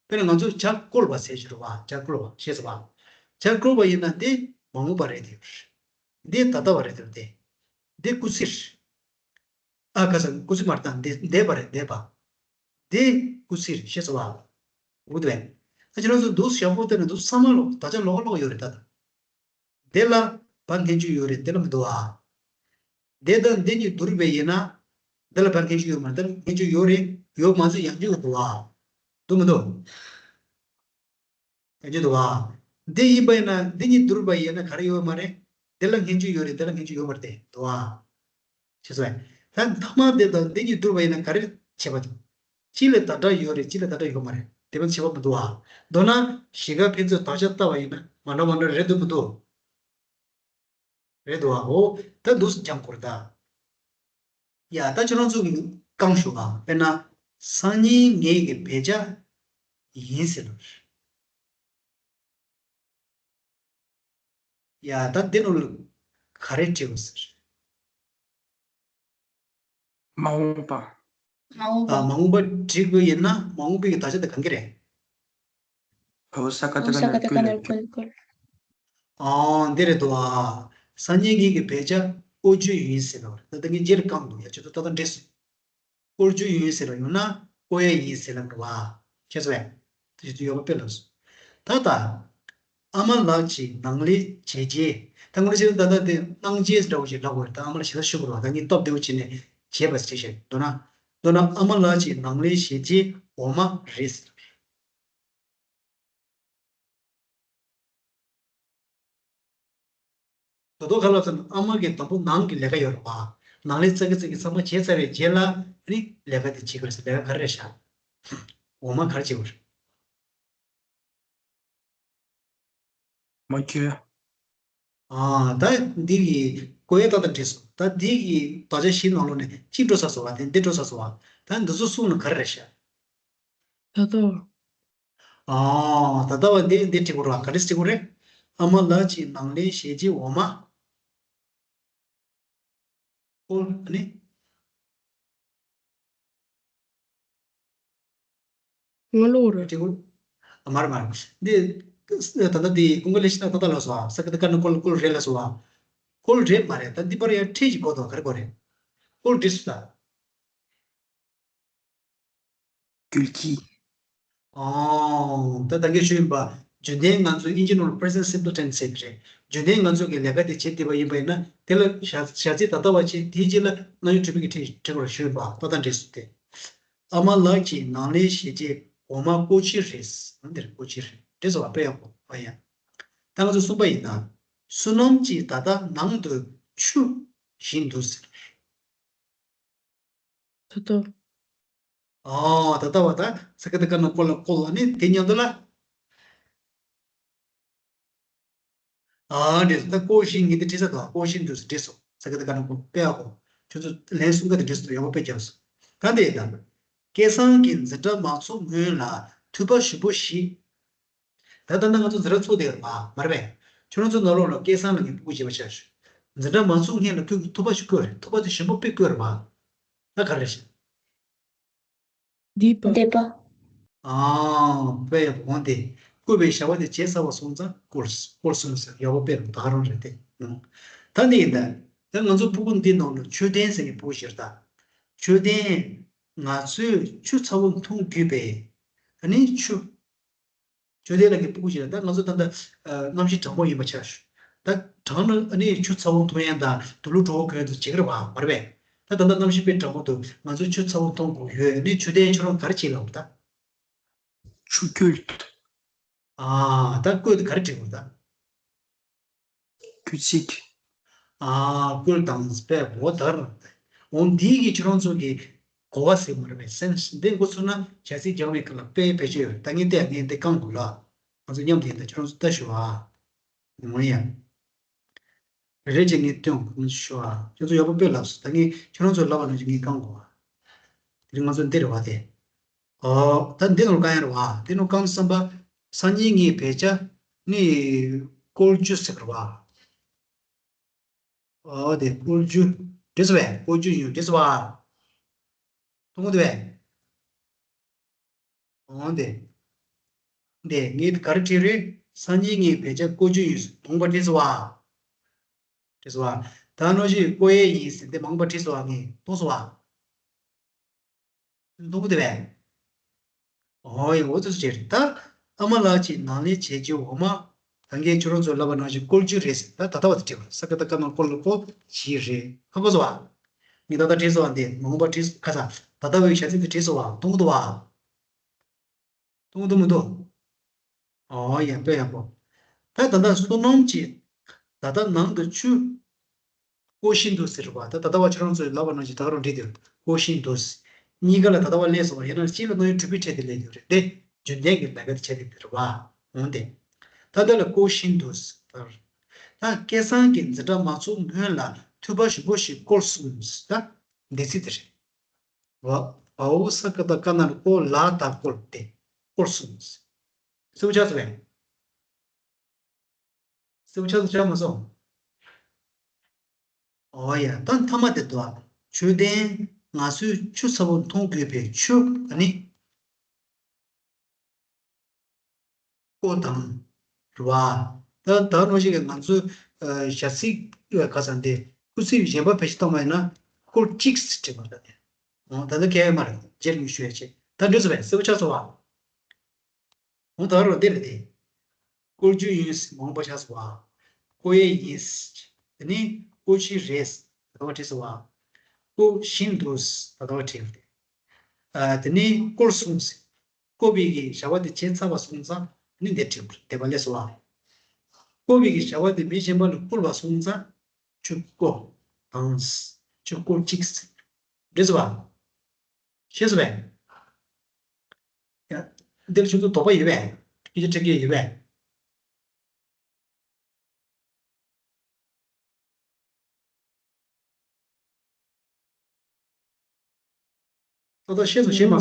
དཔེར་ན་ང་ཚོ་བྱ་བཀོལ་བ་ཟེར་གྱི་རེད་བ། བྱ་བཀོལ་བ་ཤེས་སོང་བ། བྱ་བཀོལ་བ་ཡིན་ན་འདི་མ་འོངས་པ་རེད་དེ། འདི་ད་ལྟ་བ་རེད་དེ། འདི་སྐུལ་ཚིག་ཨ་ཁ་སང་སྐུལ་ཚིག་མ་རེད། ད་འདི་འདས་པ་རེད། འདས་པ། འདི་སྐུལ་ཚིག་རེད། ཤེས་སོང་བ། འོ་དེ་བས། ད་ཁྱེད་རང་ཚོ་འདུག་ཞབས་པོ་དེ་ནས་འདུག་བསམ་བློ་ད་ཆ་ལོག་ལོག་ཡོད་རེད་ད། དེ་ལ་བ་འགེངས་རྒྱུ་ཡོད་རེད། དེ་ལ་མི་འདུག་ཨ། དེ་དང་འདི་གཉིས་བསྡུར་བས་ཡིན་ན། དེ་ལ་བ་འགེངས་རྒྱུ་ཡོད་མ་རེད། དེ་ལ་འགེངས་རྒྱུ་ཡོད་རེད། ཡོད་མ་ཚད་ཡང་རྒྱུ་ཡོད་འདུག་ཨ། འདུག་མི་འདུག་ཡང་རྒྱུ་འདུག་ཨ། འདི་ཡིན་པ་ཡིན་ན་འདི་གཉིས་བསྡུར་བ་ཡིན་ན་ག་རེ་ཡོད་མ་རེད། དེ་ལ་འགེངས་རྒྱུ་ཡོད་རེད། དེ་ལ་འགེངས་རྒྱུ་ཡོད་མ་རེད་དེ་འདུག་ཨ། ཤེས་སོང་ངས། ད་མཐའ་མ་དེ་དང་འདི་གཉིས་བསྡུར་བ་ཡིན་ན་ག་རེ་ཁྱད་པར་འདུག་གཅིག་ལ་བརྡ་དྲག་ཡོད་རེད། གཅིག་ལ་བརྡ་དྲག་ཡོད་མ་རེད། དེ་བས་ཁྱད་པར་མི་འདུག་ཨ། མདོར་ན་གཞིས་ཀ་ཕན་ཚུན་དག་ཆ་ལྟ་བ་ཡིན་ན་མ་འདྲ་མ་འདྲ་རེད་འདུག་མི་འདུག་རེད་འདུག་ཨ། འོ་ད་འདུག་སེ་སྦྱང་དགོས་རེད་ད། ཡ་ད་ཁྱོད་རང་ཚོ་གི་རྐང་ཞུ་བ་དཔེར་ན་སང་ཉིན་ངེད་ཀྱི་བེད་སྤྱོད་ཡིན་ཟེར་ལ། ཡ་ད་འདི་ནང་ལ་ག་རེ་བྲིས་པ་ཟེར། མ་འོངས་པ། མ་འོངས་པ། ཨ་མ་འོངས་པ་བྲིས་དགོས་ཡིན་ན་མ་འོངས་པའི་གི་དག་ཆ་དེ་གང་གི་རེད། 大阪でかなり来る。 ཨང་འདི་རེད་འདུག་ཨ། སང་ཉིན་ངེད་ཀྱི་བེད་སྤྱོད་ཨོ་རྒྱུ་ཡིན་ཟེར་ལ་བ་རེད། ད་ལྟ་ངས་རྗེས་ལ་བཀང་འདུག་ཡ་ཁྱོད་ཚོ་ད་ལྟ་འདྲེས་སོང་། ཨོ་རྒྱུ་ཡིན་ཟེར་ལ་ཡོང་ན་ཨོ་ཡ་ཡིན་ཟེར་ལ་འགྲོ་བ། ཁྱེད་ཚོས་དེ་ཡོད་པ་དཔེ་ལ་སོང་། ད་ལྟ་ཨ་མ་ལགས་ཀྱིས་ནང་ལས་བྱས་རྗེས། ད་ངོ་ལ་བྱས་ན་ད་ལྟ་དེ་གནང་རྗེས་འདྲ་བོ་ཞིག་ལབ་དགོས་རེད། ད་ཨ་མ་ལགས་ཞེ་དྲག་ཞུ་དགོས་རེད་བ། ད་ངས་སྟབས་བདེ་བོ་བྱས་ནས་བྱས་པ་ཞིག་བྱས་ཤག་མདོར་ན་མདོར་ན་ཨ་མ་ལགས་ཀྱིས་ནང་ལས་བྱས་རྗེས་འོ་མ་རེད་ཟེར། ད་དུང་ག་ལབ་ཟེར་ན་ཨ་མ་གིས་དང་པོ་ནང་གི་ལས་ཀ་ཡོད་རེད་བ། ནང་ལས་ཙག་གི་ཙག་གི་ཚང་མ་བྱས་ཚར་བའི་རྗེས་ལ་ནི་ལས་ཀ་དེ་བྱེད་དགོས་རེད་ཟེར། ལས་ཀ་ག་རེ་རེད་ཤག་འོ་མ་ག་རེ་བྱེད་དགོས་རེད། མ་ཁྱོད། ཨ་ད་འདི་གི་ཀོ་ཡ་ཏག་ཏག་འགྲིག་སོང་། ད་འདི་གི་དག་ཆ་བཞི་ནང་ལོགས་ནས་གཅིག་འགྲོ་ཚར་སོང་བ། དེ་འདི་འགྲོ་ཚར་སོང་བ། ད་འདི་ཚོ་གསུམ་ནང་ག་རེ་རེད་ཤག་ད་ལྟ་བ། ཨ་ད་ལྟ་བ་འདི་འདི་འགྲིག་གི་རེད་བ། ག་རེ་འགྲིག་གི་རེད། ཨ་མ་ལགས་ཀྱིས་ནང་ལས་བྱས་རྗེས་འོ་མ། ཨོ་ཨ་ནི། ང་ལོ་རེད། དྲི་བ། ཨ་མ་རེད་མ་རེད། འདི་ད་ལྟ་འདི་ཀུན་དགའ་ལས་ཤི་ན་ད་ལྟ་ལ་སོ་ཨ། ས་ཀི་ད་ཀ་ན་ཀོལ་ཀོལ་རེད་ལ་སོ་ཨ། ཀོལ་རེད་མ་རེད། ད་འདི་པར་ཡང་ཁྲིད་ཅིག་གོ་དོ་ག་རེ་གོ་རེད། ཀོལ་འགྲིག་སོ་ད། ཡུལ་གྱི། ཨོ། ད་ད་གིན་ཞུས་ཡིན་པ། རྒྱུན་ལྡན་ང་ཚོ་དབྱིན་ཇི་ནང་ལ་present simple tense ཟེར་གྱི་རེད། རྒྱུན་ལྡན་ང་ཚོ་གི་ལས་ཀ་དེ་བྱེད་བསྡད་པ་ཡིན་པ་ཡིན་ན། དེ་ལ་བྱ་བྱ་ཚིག་ད་ལྟ་བ་བྱས། དེའི་རྗེས་ལ་རྣམ་དབྱེ་གྲུབ་པའི་གི་ཕྲད་ཕྲད་དགོས་རེད་ཞུས་ཡིན་པ། ད་ལྟ་འདྲེས་སོང་སྟེ། ཨ་མ་ལགས་ཀྱི་ནང་ལས་བྱེད་ཀྱི་འོ་མ་བཀོལ་སྤྱོད་རེད། འདིར་བཀོལ་སྤྱོད་རེད། འདྲེས་སོང་བ། དཔེ་ཡག་པོ། ཨ་ཡ། ད་ང་ཚོ་གསུམ་པ་ཡིན་ན། བསོད་ནམས་ཀྱིས་ད་ལྟ་ནང་དུ་ཆུ་བཞིན་འདུག་ཟེར། ད་ལྟ། ཨ། ད་ལྟ་བ་ད་ས་ཀ་ཏ་ཀ་ན་བཀོལ་ལ་བཀོལ་ལ་ནི་དེ་མཉམ་དུ་ལ། ཨ། འདྲེས་སོང་། ད་བཀོལ་བཞིན། ངས་འདི་བྲིས་ས་དང་བཀོལ་བཞིན་འདུག་ཟེར། འདྲེས་སོང་། ས་ཀ་ཏ་ཀ་ན་བཀོལ། དཔེ་ཡག་པོ། ཁྱོད་ཚོ་ལན་གསུམ་ཀ་དེ་འདྲེས་སོང་། ཡག་པོ་དཔེ་རྒྱབ་སོང་། ད་འདི་ཡིན་ད། སྐལ་བཟང་གིས་འཛིན་གྲྭ་མ་ཚུགས་སྔོན་ལ་ཐུག་པ་ཞིམ་པོ་ཞིག་ད་ད་ལྟ་ང་ཚོ་འཛིན་གྲྭ་ཚུགས་བསྡད་ཡོད་རེད་པ། མ་རེད་པས། ཁྱོད་རང་ཚོ་ནང་ལོགས་ལ་སྐལ་བཟང་ལགས་ངས་སྤུ་གུ་བྱས་པ་ཆགས་ཤག་འཛིན་གྲྭ་མ་ཚུགས་སྔོན་ལ་ཐུག་ཐུག་པ་ཞིག་བསྐོལ་རེད། ཐུག་པ་དེ་ཞིམ་པོ་དཔེ་བསྐོལ་རེད་པ། ད་ག་རེ་རེད་ཤག་འདས་པ། འདས་པ། ཨ། དཔེ་ཡག་པོ། འོང་དེ། བསྐོལ་བའི་བྱ་བ་དེ་བྱས་ཚར་བ་སོང་ཙང་བསྐོལ། བསྐོལ་སོང་ཟེར། ཡག་པོ་དཔེ་རང་ད་ག་རང་རེད་དེ། ཨང་། ད་འདི་ཡིན་ད། ད་ང་ཚོ་སྤུ་གུ་འདི་ནང་ལ་མཆོད་རྟེན་ཟེར་མཁན་སྤུ་གུ་ཞིག་རེད་ད། མཆོད་རྟེན། ང་ཚོས་ཆུ་ཚ་བོ་འཐུང་དགོས་པས། ཨ་ནི་ཆུ། མཆོད་རྟེན་ལ་ངའི་སྤུ་གུ་ཞིག་ལ། ད་ང་ཚོ་ད་ལྟ་གནམ་གཤིས་གྲང་མོ་ཡིན་པ་ཆགས་ཤག་ད་གྲང་ན་ཨ་ནི་ཆུ་ཚ་བོ་འཐུང་ཡ་དང་དུག་ལོག་བྲོ་བོ་གོན་ཡ་དེ་བྱེད་ཀྱི་རེད་པ། མ་རེད་པས། ད་ད་ལྟ་གནམ་གཤིས་དཔེ་གྲང་མོ་འདུག་ང་ཚོ་ཆུ་ཚ་བོ་འཐུང་དགོས་ཡོད། ཨ་ནི་མཆོད་རྟེན་ཁྱོད་རང་ག་རེ་བྱེད་ལབ་ད། ཆུ་བསྐོལ། ཨ། ད་བསྐོལ་དེ་ག་རེ་བྲིས་དགོས་ད། སྐུལ་ཚིག་ཨ། བསྐོལ་དང་། དཔེ་འོ་དར། འོ་འདི་གི་ཁྱོད་རང་ཚོ་གི་གོ་བ་ཟེར་མ་རེད་པས། སེན་སི་འདི་འགོ་ཚུགས་ན་བྱ་ཚིག་རྒྱག་མེད་ཀ་ལ་དཔེ་བེད་སྤྱོད་ཡོད། ད་ངས་བལྟས། ངས་འདི་བཀང་དགོས་ལ། ང་ཚོ་མཉམ་དུ་ཡིན་ད། ཁྱོད་རང་ཚོ་ལྟ་ཞུ་ཨ། འོ་ཡ། རེ་རེ་བྱས་ངས་སྟོན་དགོས། ང་ཚོ་ཞུ་ཨ། ཁྱོད་ཚོ་ཡག་པོ་དཔེ་ལབ་སོང་། ད་ངས་ཁྱོད་རང་ཚོ་ལབ་པ་ནང་བཞིན་ངས་བཀང་དགོས་ཨ། དེ་རིང་ང་ཚོ་འདི་རེད་པ་དེ། ཨོ། ད་འདི་ནང་བཀང་ཡ་རེད་པ། འདི་ནང་བཀང་བསམ་པ། སང་ཉིན་ངས་བེད་སྤྱོད་ནི་བཀོལ་རྒྱུ་ཟེར་གི་རེད་པ། ཨོ་དེ་བཀོལ་རྒྱུ། འགྲིག་སོང་པས། བཀོལ་རྒྱུ་ཡིན། འགྲིག་སོང་པ། མཐོང་གི་འདུག་པས། ཨོ་དེ། དེ་ངས་ག་རེ་བྲིས་རེད། སང་ཉིན་ངས་བེད་སྤྱོད་བཀོལ་རྒྱུ་ཡིན། མང་པོ་བྲིས་སོང་པ། བྲིས་སོང་པ། ད་ནང་བཞིན་བཀོལ་ཡས་ཡིན་ཟེར་དེ་མང་པོ་བྲིས་སོང་པ། ངས་མཐོང་སོང་པ། མཐོང་གི་འདུག་པས། ཨོ་ཡ། འོ་ཙི་ཙི་བྱས་རེད་ད། ཨ་མ་ལགས་ཀྱི་ནང་ལས་བྱེད་ཀྱི་འོ་མ། ད་ངས་ཁྱོད་རང་ཚོར་ལབ་པ་ནང་བཞིན་བསྐོལ་རྒྱུ་རེད་ཟེར། ད་ད་ལྟ་བ་དེ་བྲིས་པ། ས་ཀ་ཏ་ཀ་ན་བཀོལ་ལ་བཀོལ་བྱེད་རེད། ཧ་གོ་སོང་པ། ངས་ད་ལྟ་བྲིས་སོང་པ། འདི་མ་འོངས་པ་བྲིས། ཁ་སང་ད་ལྟ་བའི་བྱ་ཚིག་དེ་བྲིས་སོང་པ། མཐོང་གི་འདུག་པ། མཐོང་གི་འདུག་མི་འདུག་ཨོ་ཡ། དཔེ་ཡག་པོ། ད་ད་ལྟ་བསོད་ནམས་ཀྱིས་ད་ལྟ་ནང་དུ་ཆུ་བསྐོལ་བཞིན་འདུག་ཟེར་བ། ད་ད་ལྟ་བ་ཁྱོད་རང་ཚོས་ལབ་པ་ནང་བཞིན་ད་ག་རང་བྲིས་ཏེ། བསྐོལ་བཞིན་འདུག་གཉིས་ཀ་ལ་ད་ལྟ་བ་སླེབས་སོང་བ། ཡིན་ན་གཅིག་ལ་རྣམ་དབྱེ་གྲུབ་པའི་ཕྲད་དེ་སླེབས་ཡོད་རེད་དེ། རྒྱུན་ལྡན་གྱི་ལས་ཀ་དེ་བྱས་ཏེ་རེད་པ། འོང་དེ། ད་ལྟ་ལ་བསྐོལ་བཞིན་འདུག་ཟེར། ད་སྐལ་བཟང་གིས་འཛིན་གྲྭ་མ་ཚུགས་སྔོན་ལ་ཐུག་པ་ཞིམ་པོ་ཞིག་བསྐོལ་སོང་ཟེར། ད་འདས་ཚིག་དེ་རེད། བ། བའོ་ས་ཀ་ཏ་ཀ་ན་བཀོལ་ལ་ད་བཀོལ་ཏེ། བཀོལ་སོང་ཟེར། གསལ་པོ་ཆགས་སོང་པས། གསལ་པོ་ཆགས་སོང་། ཆགས་མ་སོང་། ཨོ་ཡ། ད་མཐའ་མ་དེ་དོ། མཆོད་རྟེན། ང་ཚོས་ཆུ་ཚ་བོ་འཐུང་དགོས་པས་ཆུ། ཨ་ནི། བསྐོལ་དང་། རེད་པ། ད་ད་ནང་བཞིན་གྱི་ང་ཚོས་ཨ་བྱ་ཚིག་ཨ་ག་ས་འདི་སྐུལ་ཚིག་གཞན་པ་བེད་སྤྱོད་བཏང་བ་ཡིན་ན། བསྐོལ་ཅིག་ཟེར་བྲིས་པ་རེད། འོ་ད་ལྟ་གལ་ཡོད་མ་རེད། རྗེས་ལ་ངས་ཞུ་ཡ་བྱེད། ད་འགྲིག་སོང་པས། གསལ་པོ་ཆགས་སོང་པ། འོ་ད་རོ་འདི་རེད་དེ། བསྐོལ་རྒྱུ་ཡིན་ཟེར་མང་པོ་ཆགས་སོང་པ། བསྐོལ་ཡས་ཡིན་ཟེར། དེ་ནས་བསྐོལ་ཅིག་རེད་ཟེར། ད་ལྟ་བ་བྲིས་སོང་པ། བསྐོལ་བཞིན་འདུག་ཟེར། ད་ལྟ་བ་བྲིས་ཡོད་དེ། ཨ་དེ་ནས་བསྐོལ་སོང་ཟེར། བསྐོལ་བའི་གི་བྱ་བ་དེ་བྱས་ཚར་བ་སོང་ཙང་ནི་འདིར་བྲིས། འདས་པ་སླེབས་སོང་པ། བསྐོལ་བའི་གི་བྱ་བ་དེ་མི་གཞན་པ་ལ་བསྐུར་བ་སོང་ཙང་ཆུ་བསྐོལ་དང་། ཆུ་བསྐོལ་ཅིག་ཟེར། འགྲིག་སོང་པ། ཤེས་སོང་པས། ཡ། འདིར་ཁྱོད་ཚོ་དོགས་པ་ཡོད་པས། སྐད་ཆ་འདྲི་གི་ཡོད་པས། ཏག་ཏག་ཤེས་སོང་། ཤེས་མ་